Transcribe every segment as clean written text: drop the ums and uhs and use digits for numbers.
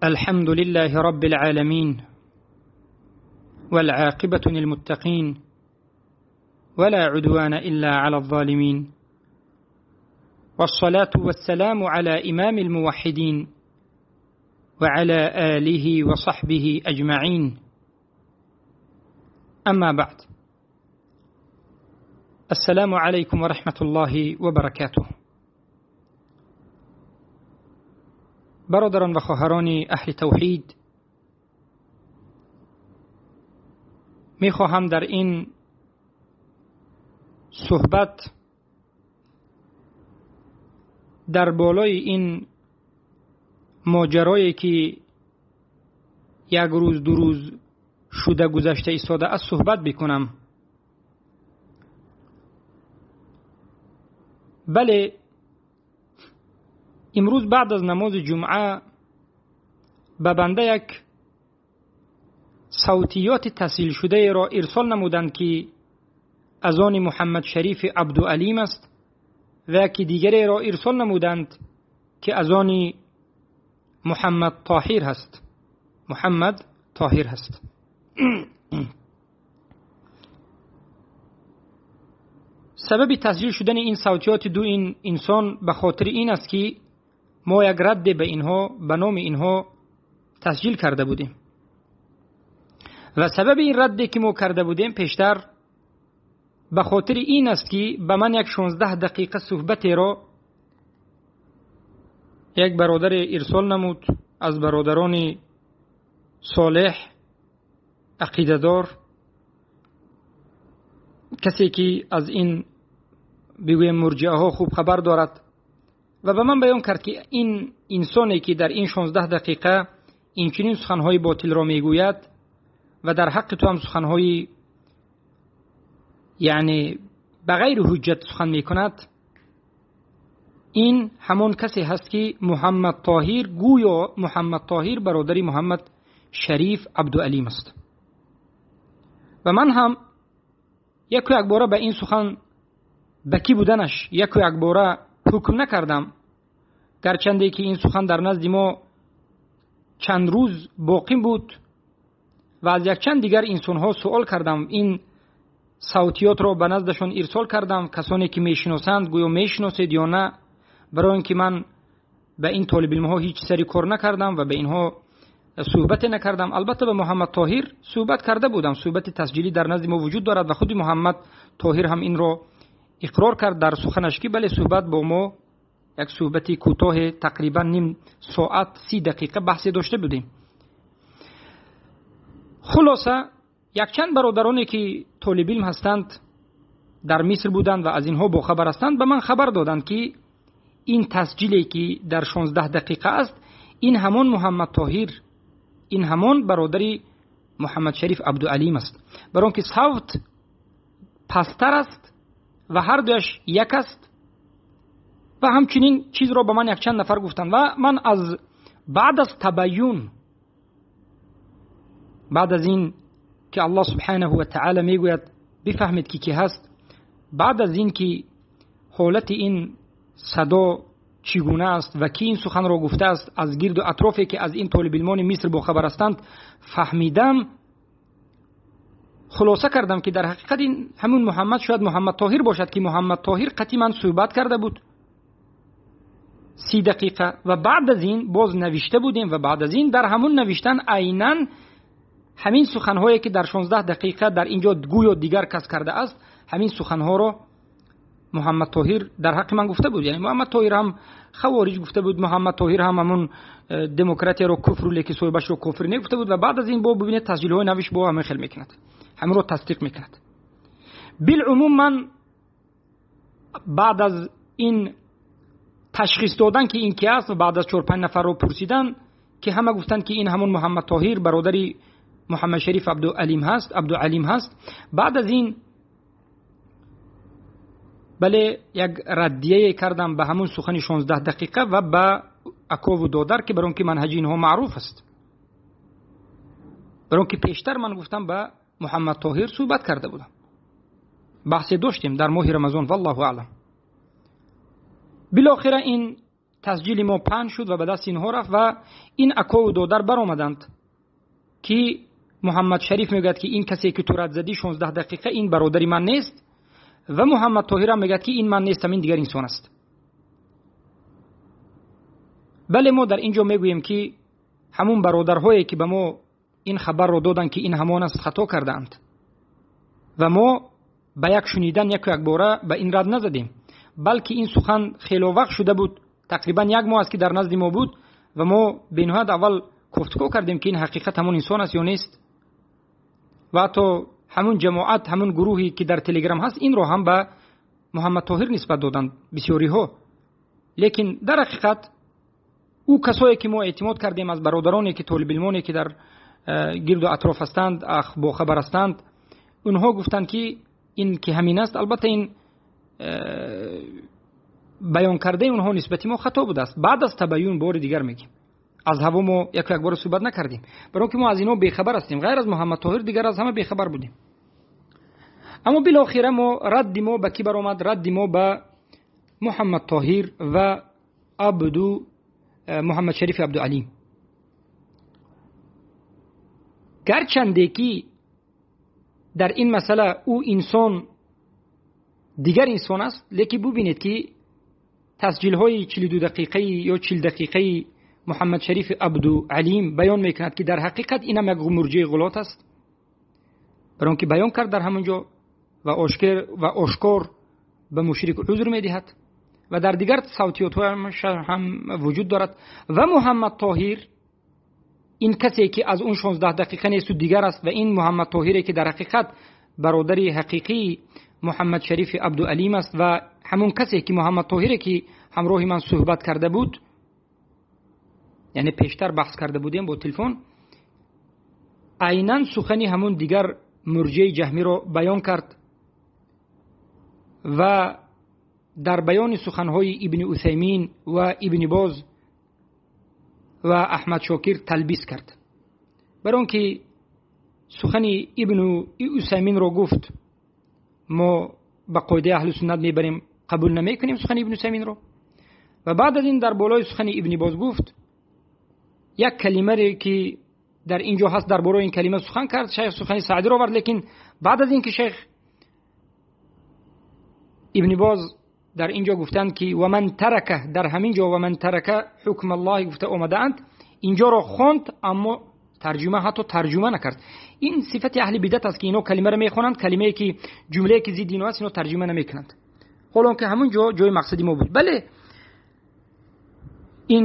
الحمد لله رب العالمين والعاقبة للمتقين ولا عدوان إلا على الظالمين والصلاة والسلام على إمام الموحدين وعلى آله وصحبه أجمعين أما بعد السلام عليكم ورحمة الله وبركاته. برادران و خواهران اهل توحید، میخواهم در این صحبت در بالای این ماجرایی که یک روز دو روز شده گذشته ایستاده از صحبت بکنم. بله، امروز بعد از نماز جمعه به بنده یک صوتیات تسجیل شده را ارسال نمودند که از آن محمد شریف عبدالعلیم است و یکی دیگری را ارسال نمودند که از آن محمد طاهر هست. محمد طاهر هست. سبب تسجیل شدن این صوتیات دو این انسان به خاطر این است که ما یک رد به اینها به نام اینها تسجیل کرده بودیم و سبب این رد که ما کرده بودیم پیشتر به خاطر این است که به من یک 16 دقیقه صحبت را یک برادر ارسال نمود از برادران صالح عقیده دار، کسی که از این بگویم مرجعه ها خوب خبر دارد، و به من بیان کرد که این انسانی که در این 16 دقیقه این چنین سخنهای باطل را میگوید و در حق تو هم سخنهای یعنی بغیر حجت سخن میکند، این همان کسی هست که محمد طاهر، گویا محمد طاهر برادر محمد شریف عبدالعلیم است. و من هم یک و یک باره به این سخن بکی بودنش یک و یک باره حکم نکردم، گرچنده که این سخن در نزد ما چند روز باقی بود و از یک چند دیگر انسانها سوال کردم، این صوتیات را به نزدشان ارسال کردم، کسانی که میشناسند گویا میشناسید یا نه، برای اینکه من به این طالب علم ها هیچ سری کار نکردم و به اینها صحبت نکردم. البته به محمد طاهر صحبت کرده بودم، صحبت تسجیلی در نزد ما وجود دارد و خود محمد طاهر هم این را اقرار کرد در سخنش که بله صحبت با ما یک صحبت کوتاه تقریبا نیم ساعت 30 دقیقه بحث داشته بودیم. خلاصه یک چند برادرانی که طالب علم هستند در مصر بودند و از اینها با خبر هستند به من خبر دادند که این تسجیلی که در 16 دقیقه است این همان محمد طاهر، این همان برادر محمد شریف عبدالعلیم است، برای اینکه صوت پستر است و هر دویش یک است. و همچنین چیز را به من یک چند نفر گفتند و من از بعد از تبیین، بعد از این که الله سبحانه و تعالی میگوید بفهمید که کی هست، بعد از این که حالت این صدا چگونه است و کی این سخن را گفته است، از گرد و اطرافی که از این طالب علمان مصر با خبر هستند فهمیدم، خلاصه کردم که در حقیقت این همون محمد شاید محمد طاهر باشد که محمد طاهر قطعی من صحبت کرده بود 30 دقیقه و بعد از این باز نوشته بودیم و بعد از این در همون نوشتن عینا همین سخنهایی که در 16 دقیقه در اینجا گویا دیگر کس کرده است، همین سخنها را محمد طاهر در حق من گفته بود. یعنی محمد طاهر هم خوارج گفته بود، محمد طاهر هم همون دموکراتی رو کفر و لیکی صاحبش رو کفر نگفته بود و بعد از این با ببینید تسجیل های نوش با همین خیل میکند، همین رو تصدیق میکند. بالعموم من بعد از این تشخیص دادن که این کی است و بعد از 4-5 نفر رو پرسیدن که همه گفتند که این همون محمد طاهر برادری محمد شریف عبدالعلیم هست، عبدالعلیم هست، بعد از این بله یک ردیه کردم به همون سخن 16 دقیقه و به اکو و دادر که برون که منهج اینها معروف است، برون که پیشتر من گفتم به محمد طاهر صحبت کرده بودم، بحث داشتیم در ماه رمضان والله اعلم. بالاخره این тасҷили мо паҳн шуд ва ба дасти инҳо рафт ва ин акову додар баромаданд ки Муҳаммад Шариф мегӯяд ки ин касе ки ту рад задӣ 16 дақиқа ин бародари ман нест ва Муҳаммад Тоҳир ҳам мегӯяд ки ин ман нестам, ин дигар инсон аст. Бале, мо дар ин ҷо мегӯем ки ҳамун бародарҳое ки ба мо ин хабарро доданд ки ин ҳамон аст, хато кардаанд ва мо ба як шунидан яку якбора ба ин рад назадем, балки ин сухан хело вақт шуда буд, тақрибан як моҳ аст ки дар назди мо буд ва мо бениҳоят аввал кофтуко кардем ки ин ҳақиқат ҳамон инсон аст ё нест ва ҳатто ҳамун ҷамоат, ҳамун гурӯҳе ки дар Телеграм ҳаст, инро ҳам ба Муҳаммад Тоҳир нисбат доданд бисёриҳо. Лекин дар ҳақиқат ӯ касое ки мо эътимод кардем аз бародароне ки толибилмоне ки дар гирду атроф ҳастанд, бохабар ҳастанд, онҳо гуфтанд ки ин ки ҳамин аст, албатта ин баён кардаи онҳо нисбати мо хато будааст. Баъд аз табаюн бори дигар мегӯем, аз ҳаво мо яку якбора суҳбат накардем, барои ки мо аз инҳо бехабар ҳастем. Ғайр аз Муҳаммад Тоҳир дигар аз ҳама бехабар будем. Аммо билохира мо радди мо ба кӣ баромад? Радди мо ба Муҳаммад Тоҳир ва Абду Муҳаммад Шариф Абдуалим. Гарчанде ки дар ин масъала ӯ инсон дигар инсон аст, лекин бубинед ки тасҷилҳои 42 дақиқаи ё 40 дақиқаи Муҳаммад Шариф Абдуалим баён мекунад ки дар ҳақиқат инам як мурҷии ғулот аст, барои он ки баён кард дар ҳамон ҷо ва ошкор ба мушрик узр медиҳад ва дар дигар савтиётҳо ҳам вуҷуд дорад. Ва Муҳаммад Тоҳир ин касе ки аз он 16 дақиқа несту дигар аст ва ин Муҳаммад Тоҳире ки дар ҳақиқат бародари ҳақиқии Муҳаммад Шариф Абдуалим аст ва ҳамон касе ки Муҳаммад Тоҳире ки ҳамроҳи ман суҳбат карда буд, яъне пештар баҳс карда будем бо телефон, айнан сухани ҳамон дигар мурҷии ҷаҳмиро баён кард ва дар баёни суханҳои Ибни Усаймин ва Ибни Боз ва Аҳмад Шокир талбис кард. Барои он ки сухани Ибни Усайминро гуфт, мо ба қоидаи аҳли суннат мебарем, қабул намекунем сухани Ибни Усайминро. Ва баъд аз ин дар болои сухани Ибни Боз гуфт як калимаре ки дар ин ҷо ҳаст, дар бораи ин калима сухан кард, шайх сухани Саъдиро овард, лекин баъд аз ин ки шайх Ибни Боз дар ин ҷо гуфтанд ки ва ман тарака, дар ҳамин ҷо ва ман тарака ҳукм Аллоҳ гуфта омадаанд, инҷоро хонд, аммо тарҷума ҳатто тарҷума накард. Ин сифати аҳли бидат аст ки ино калимаро мехонанд, калимае ки ҷумлае ки зидди ино аст, ино тарҷума намекунанд, ҳоло ки ҳамон ҷо ҷои мақсади мо буд. Бале, ин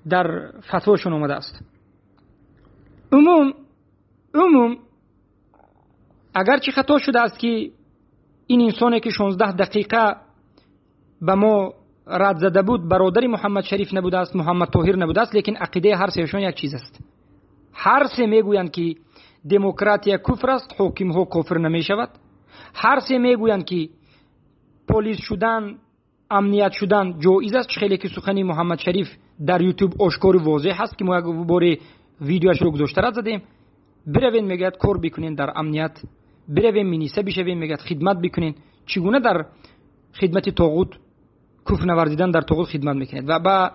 дар фатвошон омадааст. Умум агарчи хато шудааст ки ин инсоне ки 16 дақиқа ба мо рад зада буд бародари Муҳаммад Шариф набудааст, Муҳаммад Тоҳир набудааст, лекин ақидаи ҳар сеашон як чиз аст. Ҳар се мегӯянд ки демократия куфр аст, ҳокимҳо кофир намешавад. Ҳар се мегӯянд ки полис шудан, амният шудан ҷоиз аст, хеле ки сухани Муҳаммад Шариф дар Ютуб ошкору возеҳ аст ки мо як боре видеоашро гузошта рад задем. Биравен, мегӯяд, кор бикунен дар амният, биравен миниса бишавен, мегӯяд, хидмат бикунен. Чӣ гуна дар хидмати тоғут, куфр наварзидан дар тоғут хидмат мекунед? Ва ба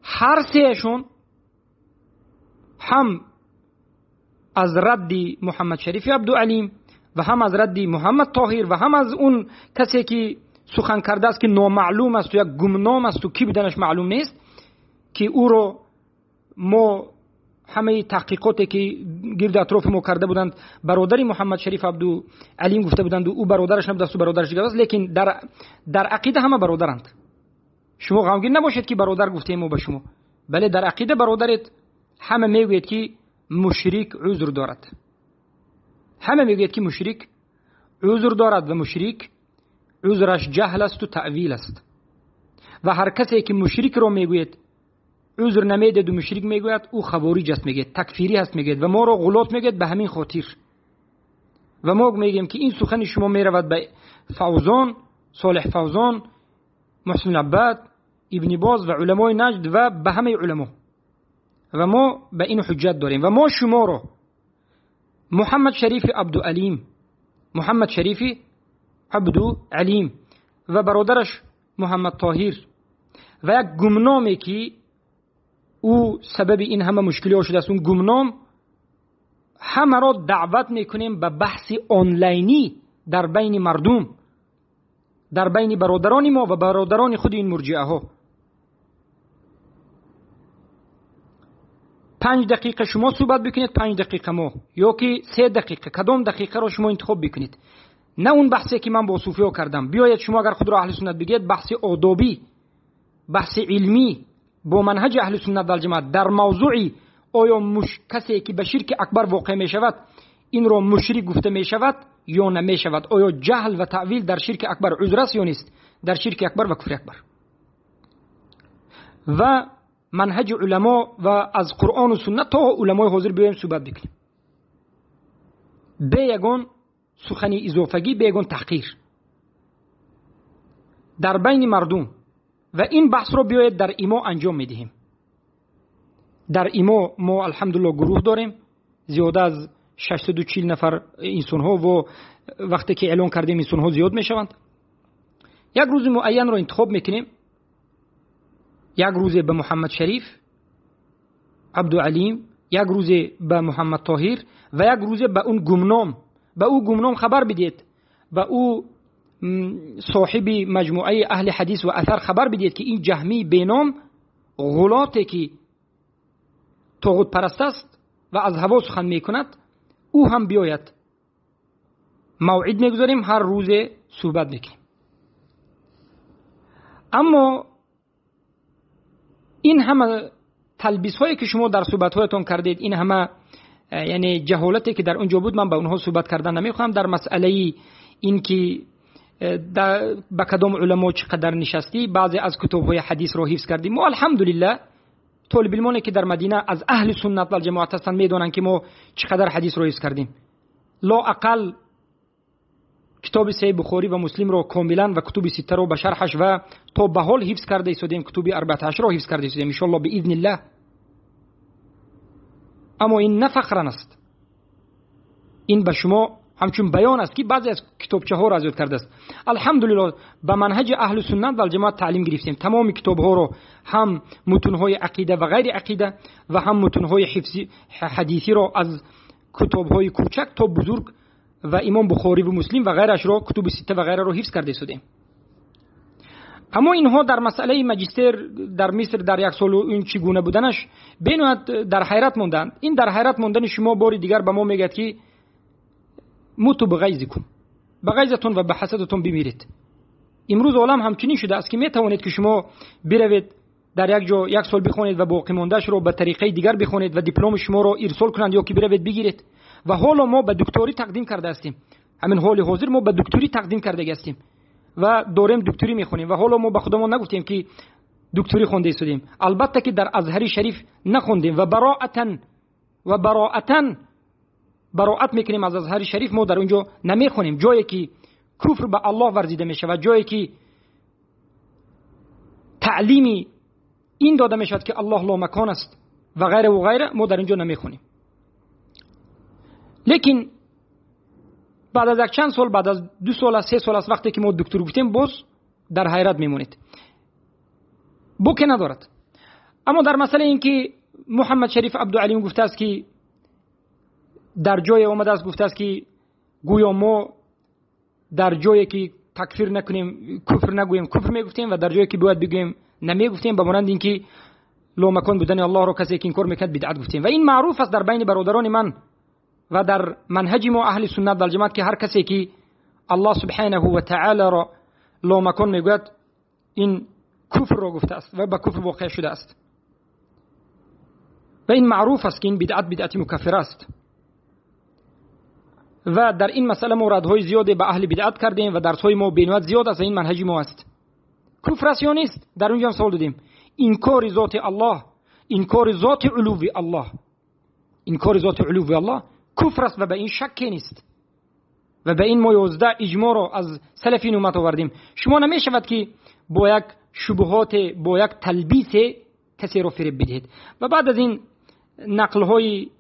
ҳар сеашон ҳам аз радди Муҳаммад Шарифи Абдуалим ва ҳам аз радди Муҳаммад Тоҳир ва ҳам аз он касе ки сухан кардааст ки номаълум асту як гумном асту ки буданаш маълум нест, ки ӯро мо ҳамаи таҳқиқоте ки гирду атрофи мо карда буданд бародари Муҳаммад Шариф Абдуалим гуфта буданд, ӯ бародараш набудааст, бародараш дигар аст, лекин дар ақида ҳама бародаранд. Шумо ғамгин набошед ки бародар гуфтем мо ба шумо, бале дар ақида бародаред. Ҳама мегӯяд ки мушрик узр дорад, ҳама мегӯяд ки мушрик узр дорад ва мушрик узраш ҷаҳл асту таъвил аст. Ва ҳар касе ки мушрикро мегӯяд узр намедиҳаду мушрик мегӯяд, ӯ хавориҷ аст мегӯяд, такфирӣ аст мегӯяд ва моро ғулот мегӯяд ба ҳамин хотир. Ва мо мегӯем ки ин сухани шумо меравад ба Фавзон, Солеҳ Фавзон, Муҳсин Аббад, Ибни Боз ва уламои Наҷд ва ба ҳамаи уламо. Ва мо ба ин ҳуҷҷат дорем ва мо шуморо Муҳаммад Шарифи Абдуалим, Муҳаммад Шарифи Абдуалим ва бародараш Муҳаммад Тоҳир ва як гумноме ки ӯ сабаби ин ҳама мушкилиҳо шудааст, он гумном ҳамаро даъват мекунем ба баҳси онлайнӣ дар байни мардум, дар байни бародарони мо ва бародарони худи ин мурҷиаҳо. 5 дақиқа шумо суҳбат бикунед, 5 дақиқа мо, ё ки 3 дақиқа, кадом дақиқаро шумо интихоб бикунед. На он баҳсе ки ман бо суфиҳо кардам. Биёед шумо агар худро аҳли суннат бигӯед, баҳси одобӣ, баҳси илмӣ бо манҳаҷи аҳли суннат валҷамоат дар мавзӯи оё касе ки ба ширки акбар воқеъ мешавад инро мушрик гуфта мешавад ё намешавад, оё ҷаҳл ва таъвил дар ширки акбар узр аст ё нест, дар ширки акбар ва куфри акбар. Ва манҳаҷи уламо ва аз Қуръону суннат то уламои ҳозир биёем суҳбат бикунем, бе ягон сухани изофагӣ, бе ягон таҳқир дар байни мардум. Ва ин баҳсро биёед дар имо анҷом медиҳем. Дар имо мо алҳамдулиллоҳ гурӯҳ дорем, зиёда аз 640 нафар инсонҳо, ва вақте ки эълон кардем инсонҳо зиёд мешаванд. Як рӯзи муайянро интихоб мекунем, як рӯзе ба Муҳаммад Шариф Абдуалим, як рӯзе ба Муҳаммад Тоҳир ва як рӯзе ба он гумном. Ба ӯ гумном хабар бидиҳед, ба ӯ соҳиби маҷмӯаи аҳли ҳадис ва асар хабар бидиҳед ки ин ҷаҳмии беном ғулоте ки тоғутпараст аст ва аз ҳаво сухан мекунад, ӯ ҳам биёяд. Мавъид мегузорем, ҳар рӯзе суҳбат мекунем. Аммо ин ҳама талбисҳое ки шумо дар суҳбатҳоятон кардед, ин ҳама яъне ҷаҳолате ки дар он ҷо буд, ман ба онҳо суҳбат кардан намехоҳам. Дар масъалаи ин ки ба кадом уламо чӣ қадар нишастӣ, баъзе аз китобҳои ҳадисро ҳифз кардем. Мо алҳамдулиллаҳ толибилмоне ки дар Мадина аз аҳли суннат валҷамоат ҳастанд медонанд ки мо чӣ қадар ҳадисро ҳифз кардем. Лоақал китоби Саҳеҳи Бухорӣ ва Муслимро комилан ва кутуби ситтаро ба шарҳаш ва то ба ҳол ҳифз карда истодем, кутуби арбааташро ҳифз карда истодем иншоаллоҳ биизниллаҳ. Аммо ин на фахран аст, ин ба шумо ҳамчун баён аст ки баъзе аз китобчаҳоро аз ёд кардааст. Алҳамдулиллоҳ ба манҳаҷи аҳлу суннат валҷамоат таълим гирифтем. Тамоми китобҳоро, ҳам мутунҳои ақида ва ғайри ақида ва ҳам мутунҳои ҳифзи ҳадисиро аз китобҳои кӯчак то бузург ва имом Бухорӣ ва Муслим ва ғайрашро, кутуби ситта ва ғайраро ҳифз карда истодем. Аммо инҳо дар масъалаи маҷистер дар Миср дар як солу ин чӣ гуна буданаш бениҳоят дар ҳайрат монданд. Ин дар ҳайрат мондани шумо бори дигар ба мо мегӯяд ки муту бигайзикум, ба ғайзатон ва ба ҳасадатон бимиред. Имрӯз олам ҳамчунин шудааст ки метавонед ки шумо биравед дар як ҷо як сол бихонед ва боқимондаашро ба тариқаи дигар бихонед ва дипломи шуморо ирсол кунанд ё ки биравед бигиред. Ва ҳоло мо ба дукторӣ тақдим карда ҳастем. Ҳамин ҳоли ҳозир мо ба дукторӣ тақдим кардаги ҳастем ва дорем дукторӣ мехонем. Ва ҳоло мо ба худамон нагуфтем ки дукторӣ хонда истодем. Албатта ки дар Азҳари Шариф нахондем ва бароатан бароат мекунем аз Азҳари Шариф. Мо дар он ҷо намехонем. Ҷое ки куфр ба Аллоҳ варзида мешавад, ҷое ки таълими ин дода мешавад ки Аллоҳ ломакон аст ва ғайра ва ғайра, мо дар ин ҷо намехонем. Лекин баъд аз якчанд сол, баъд аз 2 сол аст, 3 сол аст, вақте ки мо доктор гуфтем, боз дар ҳайрат мемонед. Боке надорад. Аммо дар масъалаи ин ки Муҳаммад Шариф Абдуалим гуфтааст ки дар ҷое омадааст, гуфтааст ки гӯё мо дар ҷое ки такфир накунем, куфр нагӯем, куфр мегуфтем ва дар ҷое ки бояд бигӯем намегуфтем, ба монанди ин ки ломакон будани Аллоҳро касе ки инкор мекунад бидъат гуфтем. Ва ин маъруф аст дар байни бародарони ман ва дар манҳаҷи мо аҳли суннат валҷамоат ки ҳар касе ки Аллоҳ субҳанаҳу ва таъолоро ломакон мегӯяд, ин куфрро гуфтааст ва ба куфр воқеъ шудааст. Ва ин маъруф аст ки ин бидъат бидъати мукаффира аст. Ва дар ин масъала мо радҳои зиёде ба аҳли бидъат кардем ва дарсҳои мо бениҳоят зиёд аст ва ин манҳаҷи мо аст. Куфр аст ё нест? Дар он ҷо ҳам савол додем. Инкори зоти Аллоҳ, инкори зоти улуви Аллоҳ, инкори зоти улуви Аллоҳ куфр аст ва ба ин шакке нест. Ва ба ин мо 11 иҷмоъро аз салафи ин уммат овардем. Шумо намешавад ки бо як шубҳоте, бо як талбисе касеро фиреб бидиҳед. Ва баъд аз ин нақлҳои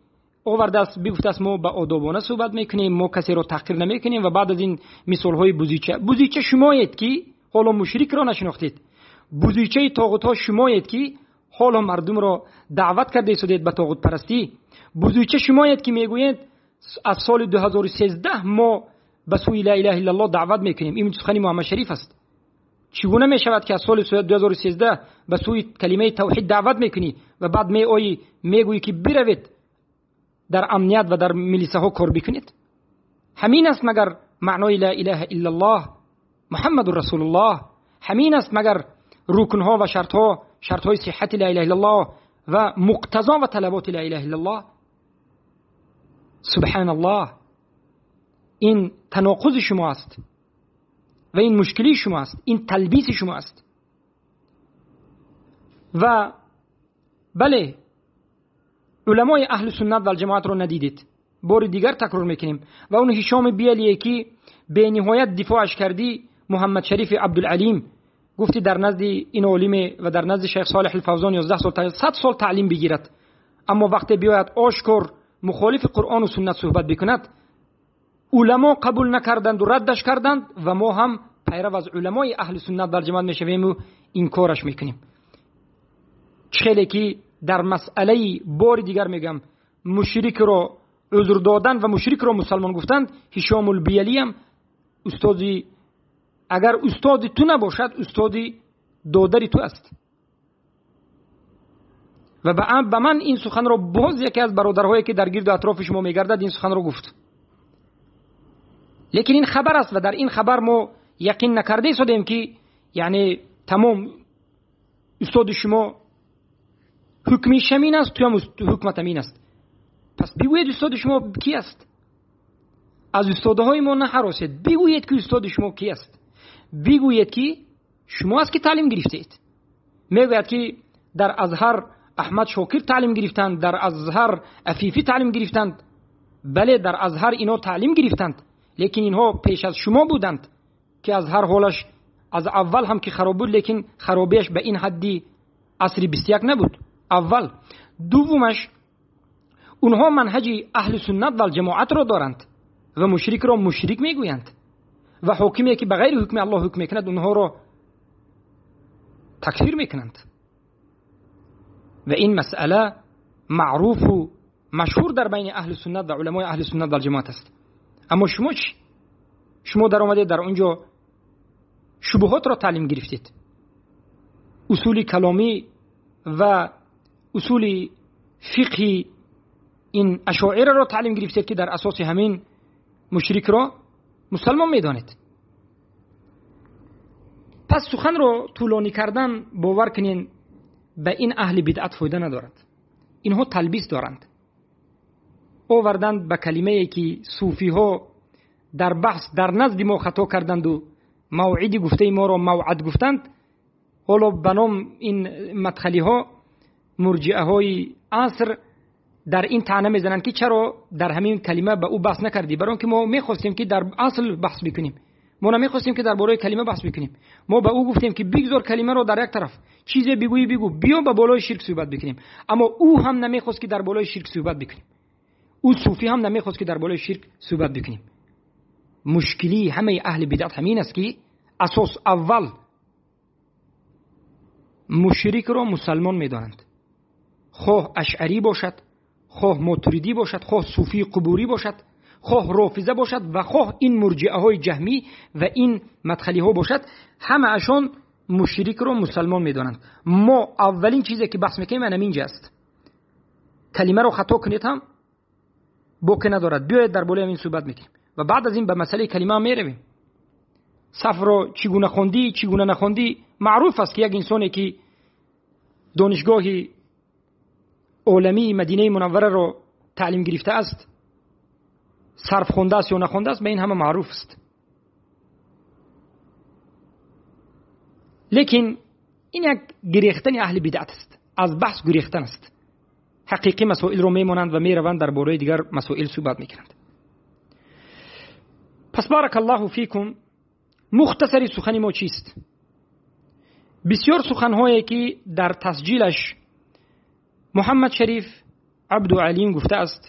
овардааст, бигуфтааст мо ба одобона суҳбат мекунем, мо касеро таҳқир намекунем. Ва баъд аз ин мисолҳои бузича, бузича шумоед ки ҳоло мушрикро нашинохтед, Бузичаи тоғутҳо шумоед ки ҳоло мардумро даъват карда истодед ба тоғутпарастӣ. Бузича шумоед ки мегӯед аз соли 2013 мо ба сӯи ла илаҳа иллаллоҳ даъват мекунем. Ин сухани Муҳаммад Шариф аст. Чӣ гуна мешавад ки аз соли 2013 ба сӯи калимаи тавҳид даъват мекунӣ ва баъд меоӣ мегӯӣ ки биравед дар амният ва дар милисаҳо кор бикунед? Ҳамин аст магар маънои ла илаҳа иллаллоҳ Муҳаммадур расулуллоҳ? Ҳамин аст магар рукнҳо ва шартҳо, шартҳои сиҳати ла илаҳа иллаллоҳ ва муқтазо ва талаботи ла илаҳа иллаллоҳ? Субҳаналлоҳ, ин таноқузи шумо аст ва ин мушкилии шумо аст, ин талбиси шумо аст. Ва бале, уламои аҳли суннат вал ҷамоатро надидед. Бори дигар такрор мекунем. Ва он Ҳишоми Биялие ки бениҳоят дифоаш кардӣ, Муҳаммад Шарифи Абдулалим, гуфти дар назди ин олиме ва дар назди Шайх Солиҳ Алфавзон 11 сол, 100 сол таълим бигирад, аммо вақте биёяд ошкор мухолифи Қуръону суннат суҳбат бикунад, уламо қабул накарданду раддаш карданд ва мо ҳам пайрав аз уламои аҳли суннат вал ҷамоат мешавему инкораш мекунем. Чӣ хеле ки дар масъалаи, бори дигар мегӯям, мушрикро узр додан ва мушрикро мусалмон гуфтанд, Ҳишомулбиялиям устоди, агар устоди ту набошад, устоди додари ту аст. Ва ба ман ин суханро боз яке аз бародарҳое ки дар гирду атрофи шумо мегардад ин суханро гуфт. Лекин ин хабар аст ва дар ин хабар мо яқин накарда истодем ки яъне тамом устоди шумо ҳукмиш ҳамин аст, туям ҳукмат ҳамин аст. Пас бигӯед устоди шумо ки аст? Аз устодаҳои мо наҳаросед, бигӯед ки устоди шумо ки аст. Бигӯед ки шумо аст ки таълим гирифтаед. Мегӯяд ки дар Азҳар Аҳмад Шокир таълим гирифтанд, дар Азҳар Афифӣ таълим гирифтанд. Бале, дар Азҳар ино таълим гирифтанд, лекин инҳо пеш аз шумо буданд ки Азҳар ҳолаш аз аввал ҳам ки хароб буд, лекин харобиаш ба ин ҳадди асри 21 набуд. Аввал. Дуввумаш, онҳо манҳаҷи аҳли суннат вал ҷамоатро доранд ва мушрикро мушрик мегӯянд ва ҳокиме ки ба ғайри ҳукми Аллоҳ ҳукм мекунад онҳоро такфир мекунанд. Ва ин масъала маъруфу машҳур дар байни аҳли суннат ва уламои аҳли суннат вал ҷамоат аст. Аммо шумо чӣ? Шумо даромадед дар он ҷо шубҳотро таълим гирифтед, усули каломӣ ва усули фиқҳи ин ашоираро таълим гирифтед ки дар асоси ҳамин мушрикро мусалмон медонед. Пас суханро тӯлонӣ кардан, бовар кунед, ба ин аҳли бидъат фоида надорад. Инҳо талбис доранд. Оварданд ба калимае ки суфиҳо дар баҳс дар назди мо хато карданду мавъиди гуфтаи моро мавъад гуфтанд. Ҳоло ба ном ин мадхалиҳо, мурҷиаҳои аср дар ин таъна мезананд ки чаро дар ҳамин калима ба ӯ баҳс накардӣ? Барои он ки мо мехостем ки дар асл баҳс бикунем, мо намехостем ки дар бораи калима баҳс бикунем. Мо ба ӯ гуфтем ки бигзор калимаро дар як тараф, чизе бигӯӣ бигӯ, биё ба болои ширк суҳбат бикунем. Аммо ӯ ҳам намехост ки дар болои ширк суҳбат бикунем. Ӯ суфӣ ҳам намехост ки дар болои ширк суҳбат бикунем. Мушкилии ҳамаи аҳли бидъат ҳамин аст ки асос аввал мушрикро мусалмон медонанд, хоҳ ашъарӣ бошад, хоҳ мотуридӣ бошад, хоҳ суфии қубурӣ бошад, хоҳ рофиза бошад ва хоҳ ин мурҷиаҳои ҷаҳмӣ ва ин мадхалиҳо бошад, ҳамаашон мушрикро мусалмон медонанд. Мо аввалин чизе ки баҳс мекунем ҳамин ҷа аст. Калимаро хато кунед ҳам боке надорад, биёед дар болои ҳамин суҳбат мекунем ва баъд аз ин ба масъалаи калима меравем. Сафро чӣ гуна хондӣ, чӣ гуна нахондӣ, маъруф аст ки як инсоне ки донишгоҳи оламии Мадинаи Мунаввараро таълим гирифтааст, сарф хондааст ё нахондааст, ба ин ҳама маъруф аст. Лекин ин як гирехтани аҳли бидъат аст, аз баҳс гурехтан аст. Ҳақиқӣ масоилро мемонанд ва мераванд дар бораи дигар масоил суҳбат мекунанд. Пас барак аллоҳу фикум, мухтасари сухани мо чист? Бисёр суханҳое ки дар тасҷилаш Муҳаммад Шариф Абдуалим гуфтааст,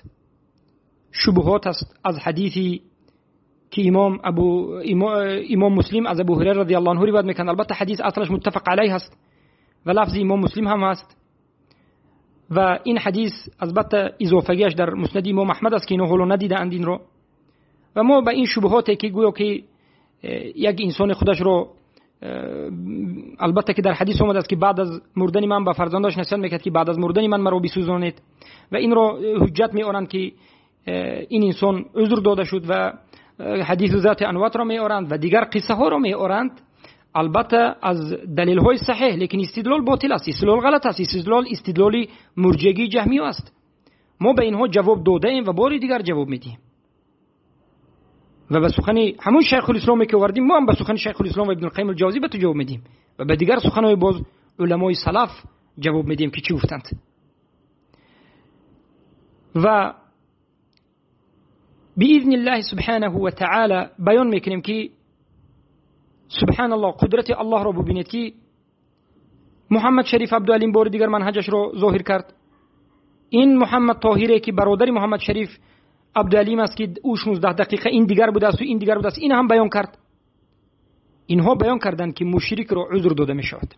шубҳот аст аз ҳадиси که امام مسلم از ابو هریره رضی الله عنه روایت میکنه. البته حدیث اصلش متفق علیه هست و لفظ امام مسلم هم هست و این حدیث البته اضافگیش در مسند امام احمد است که اینو هلو ندیدند این رو. و ما به این شبهاتی که گویا که یک انسان خودش رو، البته که در حدیث آمده است که بعد از مردن من به فرزنداش نصیحت میکرد که بعد از مردن من مرا بسوزانید، و این رو حجت میآورند که این انسان عذر داده شد و حدیث ذات انوات را میآورند و دیگر قصه ها را میآورند، البته از دلیل های صحیح، لیکن استدلال باطل است، استدلال غلط است، استدلال مرجگی جهمی است. ما به اینها جواب داده ایم و باری دیگر جواب میدیم و به سخن همون شیخ الاسلام که آوردیم ما هم به سخن شیخ الاسلام و ابن القیم الجوزی به تو جواب میدیم و به دیگر سخنهای باز علمای سلف جواب میدیم که چی گفتند. و باذن الله سبحانه و تعالی بیان میکنیم که سبحان الله قدرت الله را ببینید که محمد شریف عبدالعلیم بار دیگر منهجش را ظاهر کرد. این محمد طاهره که برادر محمد شریف عبدالعلیم است که او 16 دقیقه این دیگر بوده است و این دیگر بوده است، این هم بیان کرد. اینها بیان کردند که مشرک را عذر داده می شود.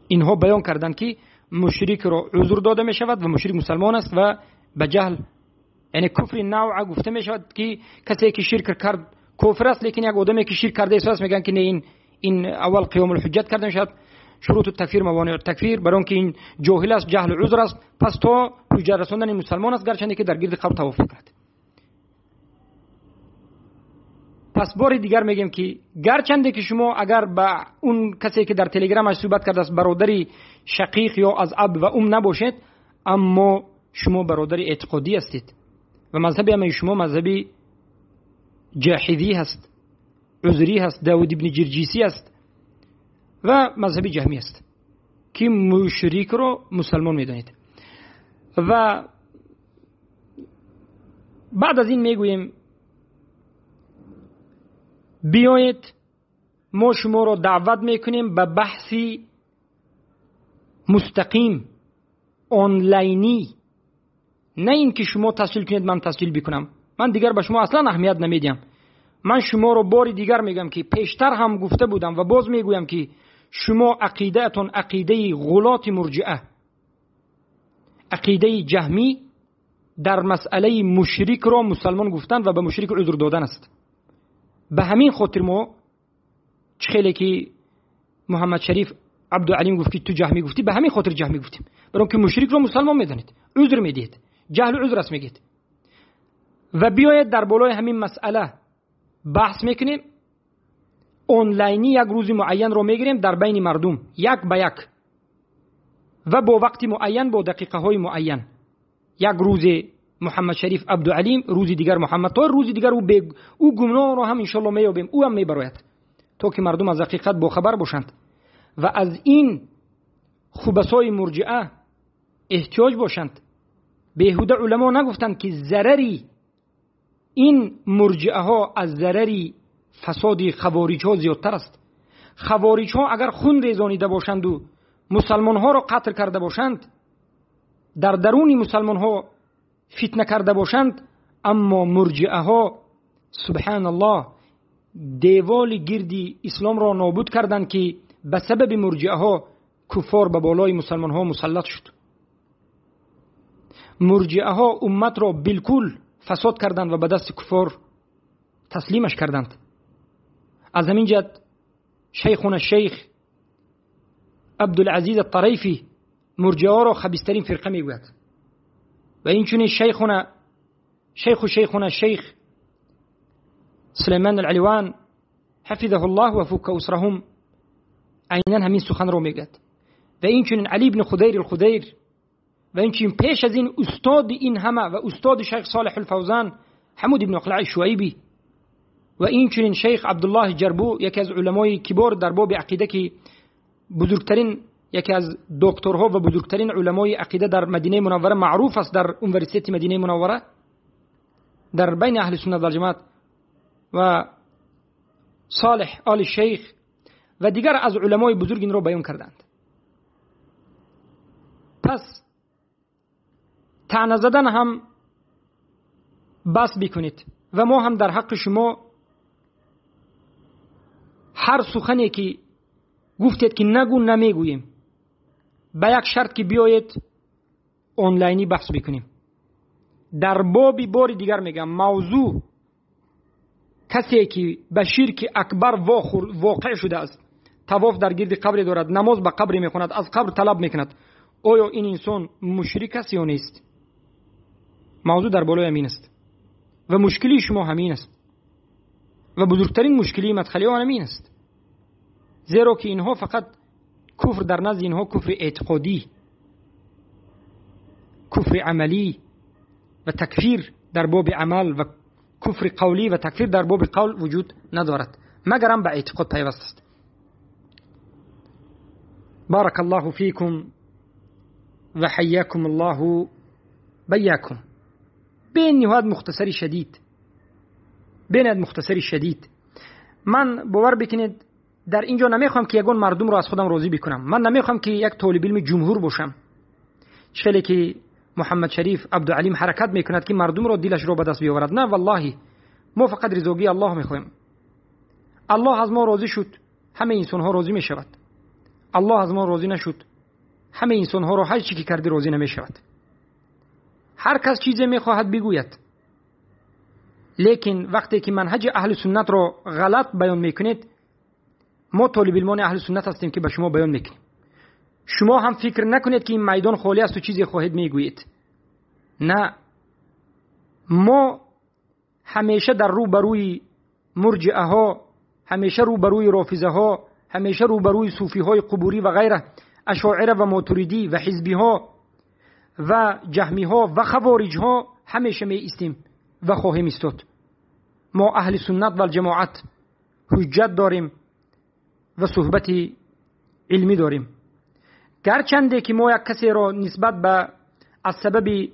اینها بیان کردند که مشرک را عذر داده می شود و مشرک مسلمان است و به جهل، یعنی کفر نوع گفته می شود که کسی که شرک کرد کفر است، لیکن یک آدمی که شرک کرده است میگن که نه، این اول قیام الحجت کرده می شود، شروط التکفیر موانع التکفیر، برای اینکه این جاهل است، جهل عذر است، پس تا حجت رساندن مسلمان است گرچه که در گرد قبر توافق کرد. پس بار دیگر میگیم که گرچنده که شما اگر با اون کسی که در تلگرامش صحبت کرده است برادری شقیق یا از اب و ام نباشید، اما شما برادر اعتقادی هستید و مذهب همه شما مذهبی جاحدی هست، عذری هست، داود ابن جرجیسی است و مذهب جهمی است که مشرک رو مسلمان میدانید. و بعد از این میگوییم بیایید ما شما رو دعوت میکنیم به بحثی مستقیم آنلاینی، نه اینکه شما تسجیل کنید من تسجیل بکنم، من دیگر به شما اصلا اهمیت نمیدم. من شما رو بار دیگر میگم که پیشتر هم گفته بودم و باز میگویم که شما عقیده‌تون عقیده غلات مرجئه، عقیده جهمی در مسئله مشرک را مسلمان گفتن و به مشرک عذر دادن است. به همین خاطر ما خیلی که محمد شریف عبدالعلیم گفت که تو جهمی گفتی، به همین خاطر جهمی گفتیم، برای اینکه مشرک را مسلمان میدانید، عذر میدید، جهل عذر است میگید. و بیاید در بالای همین مسئله بحث میکنیم، آنلاینی یک روز معین رو میگیریم در بین مردم یک به یک و با وقت معین با دقیقه های معین، یک روز محمد شریف عبدالعلیم، روز دیگر محمد طاهر، روز دیگر او گمنام رو هم انشالله میابیم، او هم میبراید، تا که مردم از حقیقت با خبر باشند و از این خبثای مرجئه احتیاج باشند. بیهوده علما نگفتند که ضرری این مرجئه ها از ضرری فساد خوارج ها زیادتر است. خوارج ها اگر خون ریزانیده باشند و مسلمان ها را قتل کرده باشند، در درون مسلمان ها فتنه کرده باشند، اما مرجئه ها سبحان الله دیوال گردی اسلام را نابود کردند که به سبب مرجئه ها کفار به بالای مسلمان ها مسلط شد. مرجئه ها امت را بالکل فساد کردند و به دست کفار تسلیمش کردند. از همین جهت شیخنا شیخ عبدالعزیز الطریفی مرجئه را خبیث‌ترین فرقه میگوید و اینچنین شیخنا شیخ سلیمان العلوان حفظه الله و فک اسرهم عینا همین سخن رو میگوید و اینچنین علی بن خدیر الخدیر و اینچنین پیش از این استاد این همه و استاد شیخ صالح الفوزان حمود بن اقلع الشعیبی و اینچنین شیخ عبدالله جربو، یکی از علمای کبار در باب عقیده که بزرگترین یکی از دکترها و بزرگترین علمای عقیده در مدینه منوره معروف است، در اونیورسیتی مدینه منوره در بین اهل سنت و جماعت، و صالح آل شیخ و دیگر از علمای بزرگ این رو بیان کردند. پس طعنه زدن هم بس بکنید. و ما هم در حق شما هر سخنی که گفتید که نگو نمیگوییم، به یک شرط که بیایید آنلاینی بحث بکنیم. در بابی بار دیگر میگم، موضوع کسی که به شرک اکبر واقع شده است، طواف در گرد قبر دارد، نماز به قبر میخواند، از قبر طلب میکند، آیا این انسان مشرک است یا نیست؟ موضوع در بالای همین است و مشکلی شما همین است و بزرگترین مشکلی مدخلی آن همین است، زیرا که اینها فقط کفر در نزد اینها کفر اعتقادی، کفر عملی و تکفیر در باب عمل و کفر قولی و تکفیر در باب قول وجود ندارد، مگرم به اعتقاد پیوست است. بارک الله فیکم و حیاکم الله بیاکم. بین نهایت مختصری شدید، بین مختصری شدید. من باور بکنید در اینجا نمیخوام که یگان مردم رو از خودم راضی بکنم، من نمیخوام که یک طالب علم جمهور باشم، چه که محمد شریف عبدالعلیم حرکت میکند که مردم رو دلش رو به دست بیاورد. نه والله، ما فقط رضاگی الله میخوایم. الله از ما راضی شد، همه انسان ها راضی میشود. الله از ما راضی نشد، همه انسان ها رو هر چی که کردی راضی نمیشود. هر کس چیزی میخواهد بگوید، لیکن وقتی که منهج اهل سنت رو غلط بیان میکنید، ما طالب علمان اهل سنت هستیم که به شما بیان میکنیم. شما هم فکر نکنید که این میدان خالی است و چیزی خواهید میگویید. نه، ما همیشه در روبروی مرجئه ها، همیشه روبروی رافضه ها، همیشه روبروی صوفی های قبوری و غیره، اشاعره و ماتریدی و حزبی ها و جهمی ها و خوارج ها همیشه می ایستیم و خواهیم ایستاد. ما اهل سنت و الجماعت حجت داریم و صحبت علمی داریم. گرچنده که ما یک کسی را نسبت به از سبب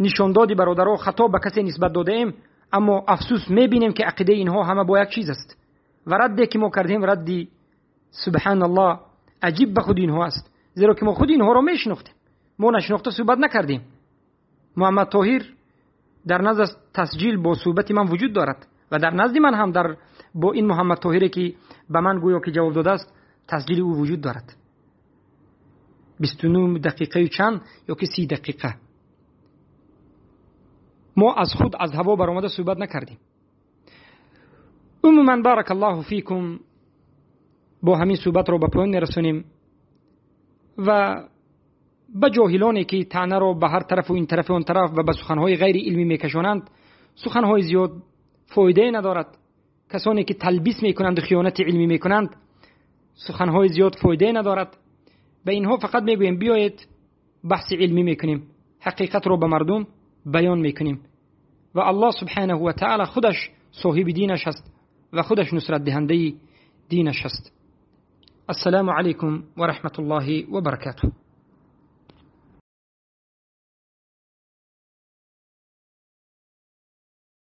نشاندادی برادرها خطا به کسی نسبت داده ایم، اما افسوس میبینیم که عقیده اینها همه با یک چیز است و ردی که ما کردیم ردی سبحان الله عجیب به خود اینها است، زیرا که ما خود اینها را میشناختیم، ما نشناخته صحبت نکردیم. محمد طاهر در نزد تسجیل با صحبت من وجود دارد و در نزد من هم در با این محمد طاهری که به من گویا که جواب داده است تسجیل او وجود دارد، 29 دقیقه چند یا که 30 دقیقه. ما از خود از هوا برآمده صحبت نکردیم. عموما بارک الله فیکم، با همین صحبت رو به پایان میرسونیم و به جاهلانی که طعنه رو به هر طرف و این طرف و آن طرف و به سخنهای غیر علمی میکشانند، سخنهای زیاد فایده ندارد. کسانی که تلبیس میکنند و خیانت علمی میکنند، سخنهای زیاد فایده ندارد. به اینها فقط میگوییم بیایید بحث علمی میکنیم، حقیقت رو به مردم بیان میکنیم و الله سبحانه و تعالی خودش صاحب دینش است و خودش نصرت دهنده دینش است. السلام علیکم و رحمت الله و برکاته.